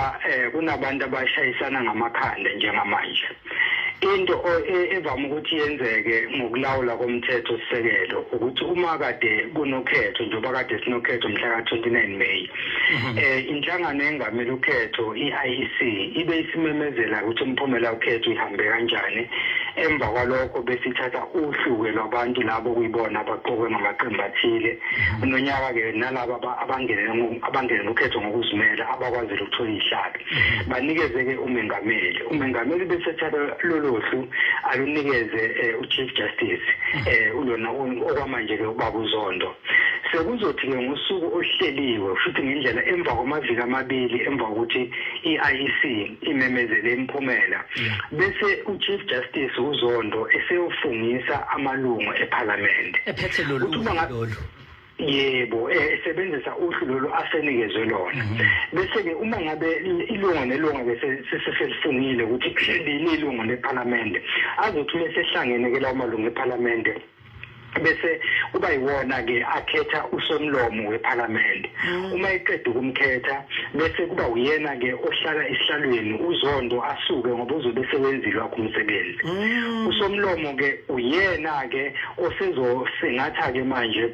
Ngoba kunabantu abashayisana ngamakhanda njengamanje. Into evama ukuthi yenzeke ngokulawula komthetho sisekelo ukuthi uma kade kunokhetho, njengoba kade sinokhetho mhla ka-29 May, inhlangano engamele ukhetho i-IEC ibe isimemezela ukuthi umphumela wokhetho ihambe kanjani. Emva kwalokho besithatha uhlu lwabantu labo kuyibona abaqokwe ngamaqembu athile nonyaka-ke nalaba abangenele ukhetho ngokuzimela abakwazile ukuthola izihlalo, banikeze-ke umengameli. Umengameli besethatha lolo hlu alunikeze u-Chief Justice ulona okwamanje-ke ubaba uZondo. Sekuzothi-ke ngosuku oluhleliwe futhi ngendlela emva kwamaviki amabili emva kokuthi i-IEC imemezele imiphumela, bese u-Chief Justice uZondo eseyofungisa amalungu ePhalamende ephethe lolu lolu. Yebo, esebenzisa uhlu lolu asenikezwe lona. Bese-ke uma ngabe ilunga nelunga ke seselifungile ukuthi lilunga lePhalamende, azothi uma esehlangene-ke lawo malungu ePhalamende bese kuba yiwona-ke akhetha usomlomo wePhalamende. Uma eqeda ukumkhetha bese kuba uyena-ke ohlala esihlalweni, uZondo asuke ngoba uzobe sewenzile wakho umsebenzi. Usomlomo-ke uyena-ke osezosingatha-ke manje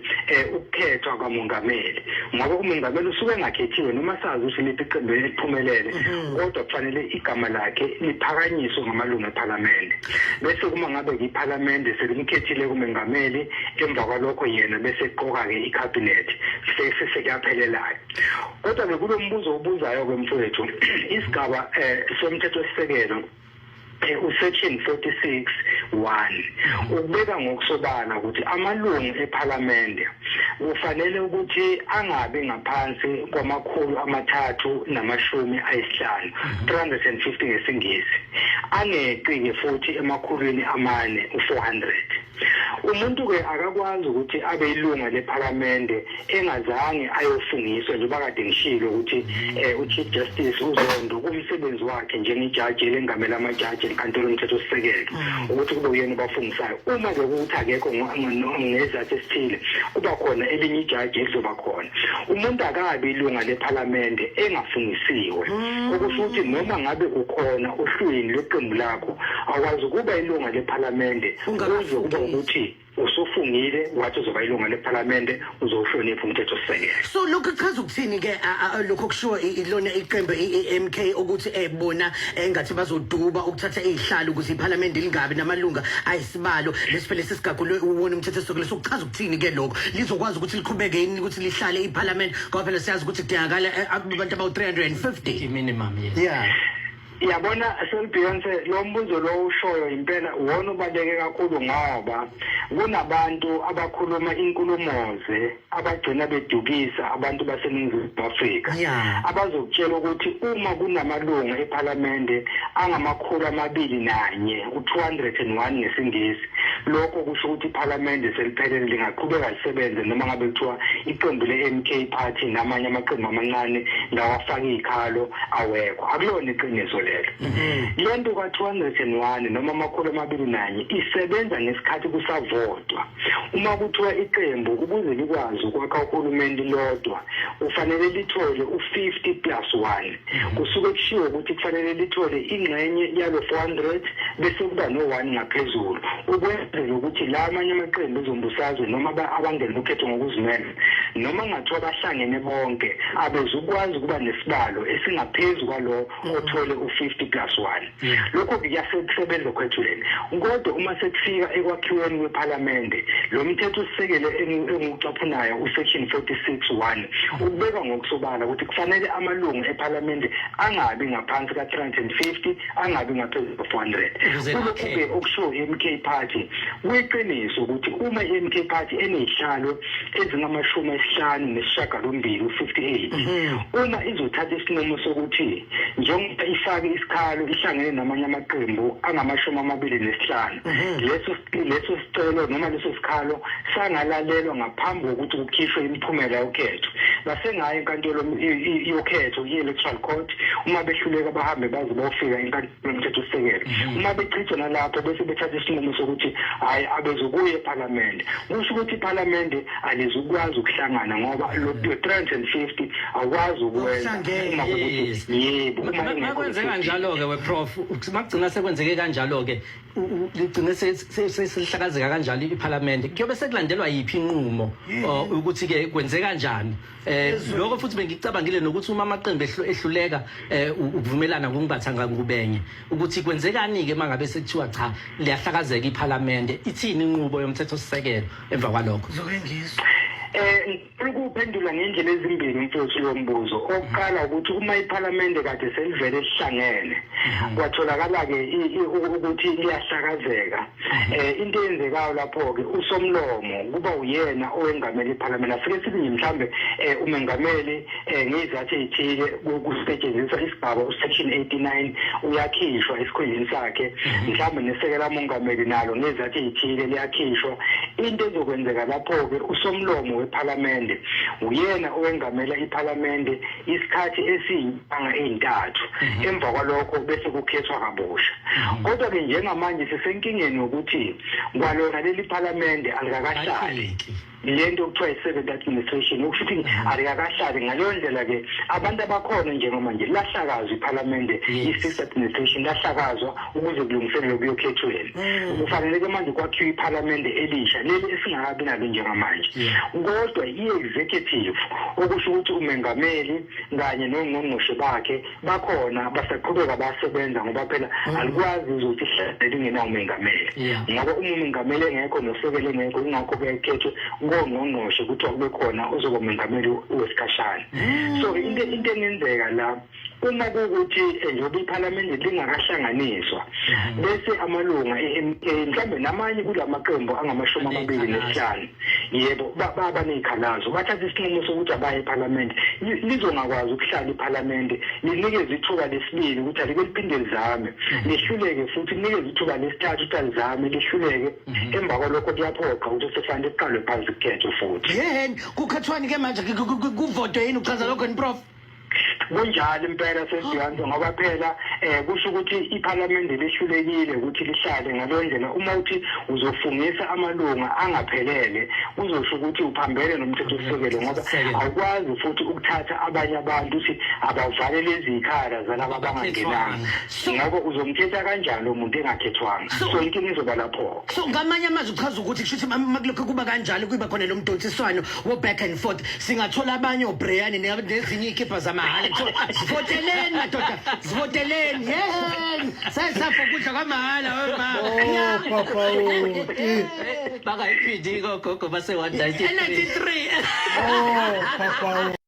ukukhethwa kwamongameli, ngoba umongameli usuke engakhethiwe noma sazi ukuthi liphi iqembu eliphumelele, kodwa kufanele igama lakhe liphakanyiswe ngamalungu ePhalamende. Bese kuma ngabe-ke iPhalamende selimkhethile kumengameli, emva kwalokho yena bese eqoka-ke icabinet, sekuyaphelelayo. Kodwa-ke kulo mbuzo obuzayo-ke mfowethu, isigaba somthethosisekelo usection 46(1) ukubeka ngokusobala ukuthi amalungu ePhalamende kufanele ukuthi angabi ngaphansi kwama-350, 350 ngesingisi, angeqi-ke futhi 400, u-400. Umuntu-ke akakwazi ukuthi abe ilunga lePhalamende engazange ayofungiswa, njengoba kade ngishilo ukuthi u-Chief Justice uZondo kumsebenzi wakhe njengejaji elengamela amajaji enkantolo yomthethosisekelo ukuthi kube uyena obafungisayo. Uma-ke ukuthi akekho ngezathu esithile, kuba khona elinye ijaji elizoba khona. Umuntu akabi ilunga lePhalamende engafungisiwe, okusho ukuthi noma ngabe ukhona ohlwini lweqembu lakho, awukwazi ukuba ilunga lePhalamende kuze kube ukuthi usufungile wathi uzoba ilunga lePhalamende, uzowuhlonipha umthethosisekelo. So lokhu kuchaza ukuthini-ke lokho kushiwo ilona iqembu i-MK ukuthi bona engathi bazoduba ukuthatha iy'hlalo ukuze iphalamende lingabi namalunga ayisibalo lesiphele sesigagulwe uwona umthethosisekelo? So kuchaza ukuthini-ke lokho? Lizokwazi ukuthi liqhubeke yini ukuthi lihlale iphalamende, ngoba phela siyazi ukuthi kudingakala abantu abawu-350 minimum? Yes. Yeah. Yabona Selbeyonce, lo mbuzo lo ushoyo impela wona ubaluleke kakhulu, ngoba kunabantu abakhuluma inkulumoze abagcina bedukisa abantu baseNingizimu Afrika, abazokutshela ukuthi uma kunamalungu ePhalamende angama-201, u-201 ngesingisi, lokho kusho ukuthi iPhalamende seliphelele, lingaqhubeka lisebenze noma ngabe kuthiwa iqembu le-MK Party namanye amaqembu amancane lawafaka iy'khalo awekho. Akulona iqiniso lelo. Le nto ka-201 noma 201 isebenza ngesikhathi kusavotwa. Uma kuthiwa iqembu ukuze likwazi ukwakha uhulumeni lodwa kufanele lithole u-50 plus 1, kusuke kushiwo ukuthi kufanele lithole ingxenye yalo 400 bese kuba no-1 ngaphezulu, ukwenzela ukuthi la amanye amaqembu ezombusazwe noma abangena ukhetho ngokuzimela, noma ngathiwa bahlangene bonke, abezukwazi ukuba nesibalo esingaphezu kwalo othole u-50 plus 1. Lokho-ke kuyasebenza okhethweni, kodwa uma sekufika ekwakhiweni kwephalamende, lo mthetho usisekelo engiwucaphunayo usection 46(1) ukubeka ngokusobala ukuthi kufanele amalungu ephalamende angabi ngaphansi ka-350, angabi ngaphezulu ka-400. Kulokhu-ke okushiwo i-MK Party, kuyiqiniso ukuthi uma i-MK Party eney'hlalo ezingama-58, u-58, uma izothatha isinqumo sokuthi njengoba ifake isikhalo ihlangene namanye amaqembu angama-25, leso sicelo noma leso sikhalo sangalalelwa ngaphambi kokuthi kukhishwe imiphumela yokhetho. Basengayo enkantolo yokhetho, i-electoral court. Uma behluleka, bahambe baze bayofika enkantolo yomthethosisekelo. Uma bechithwa nalapho, bese bethatha isinqumo sokuthi hhayi, abezokuya ephalamende. Kusho ukuthi iphalamende alizukwazi ukuhlangana, ngoba lo 350 awukwazi ukwenza uma kuwukuthi, yebo, uma engekho. Makwenzeka njalo-ke, we-prof, makugcina sekwenzeke kanjalo-ke, ligcine selihlakazeka kanjalo iphalamende, kuyobe sekulandelwa yiphi inqumo ukuthi-ke kwenze kanjani lokho? Futhi bengicabangile nokuthi uma amaqembu ehluleka ukuvumelana ngokungathanga ngubenye, ukuthi kwenzekani-ke uma ngabe sekuthiwa cha, liyahlakazeka iphalamende, ithini inqubo yomthethosisekelo emva kwalokho? Zoke ngizwe. Ukuphendula ngendlela ezimbili, mfowethu, lo mbuzo. Okokuqala ukuthi uma iphalamende kade selivele lihlangene, kwatholakala-ke ukuthi liyahlakazeka, into eyenzekayo lapho-ke, usomlomo kuba uyena owengamele iphalamende. Asike sithi nje mhlambe umengameli, ngezizathu ey'thile, kusetshenziswa isigaba u-section 89, uyakhishwa esikhundleni sakhe, mhlawumbe nesekela mongameli nalo ngezizathu ey'thile liyakhishwa. Into ezokwenzeka lapho-ke, usomlomo wephalamende uyena owengamela iphalamende isikhathi esiyinyanga ey'ntathu. Emva kwalokho bese kukhethwa kabusha. Kodwa-ke njengamanje sisenkingeni yokuthi kwalona leli phalamende alikakahlali, lento okuthiwa i-seventh administration, okusho ukuthi alikakahlali. Ngaleyo ndlela-ke abantu abakhona njengamanje, lahlakazwa iphalamende, i-sixth administration lahlakazwa ukuze kulungiselelwe kuyokhethweni. Kufanele-ke manje kwakhiwe iphalamende elisha, leli esingakabi nalo njengamanje. Kodwa i-executive, okusho ukuthi umengameli kanye nongqongqoshe bakhe, bakhona, basaqhubeka bayasebenza, ngoba phela alikwazi ukuthi ihlale lingenawo umengameli, ngoba uma umengameli engekho nosekelo engekho, ingakho kuyakhethwe kongqongqoshe kuthiwa kube khona ozoba umengameli wesikhashana. So into engenzeka la, uma kuwukuthi njengoba iphalamende lingakahlanganiswa, bese amalunga e-MK, mhlawumbe namanye kulamaqembu angamashumi 25, yebo, baba ney'khalazo, bathatha isinqumo sokuthi abaye ephalamende, lizongakwazi ukuhlala iphalamende. Linikeze ithuba lesibili ukuthi alike liphinde lizame, lihluleke futhi. Linikeze ithuba lesithathu ukuthi alizame, lihluleke. Emva kwalokho kuyaphoqa ukuthi sekufanele kuqalwe phansi, kukhethwe futhi. Yeheni, kukhethwani ke manje? Kuvotwe yini? Uchaza lokho ni, prof? Kunjalo impela, sesiyanto, ngoba phela kusho ukuthi iphalamende lihlulekile ukuthi lihlale. Ngaleyo ndlela, uma uthi uzofungisa amalunga angaphelele, kuzosho ukuthi uphambene nomthethosisekelo, ngoba awukwazi futhi ukuthatha abanye abantu uthi abavale lezi yikhala zalaba abangangenanga, ngoba uzomkhetha kanjani lo muntu engakhethwanga? So inkinga izoba lapho. So ngamanye amazwi uchaza ukuthi kusho ukuthi makulokhu kuba kanjalo, kuba khona lo mdonsiswano wo-back and forth, singathola abanye oBrian nezinye iy'kibha zamahhala, kuthiwa sivoteleni madoda, sivoteleni, yeheni, sayisafa ukudla kwamahhala wema. Oh, Papa Uti. Bangayiphindi kogogo base-193. 93. Oh, Papa.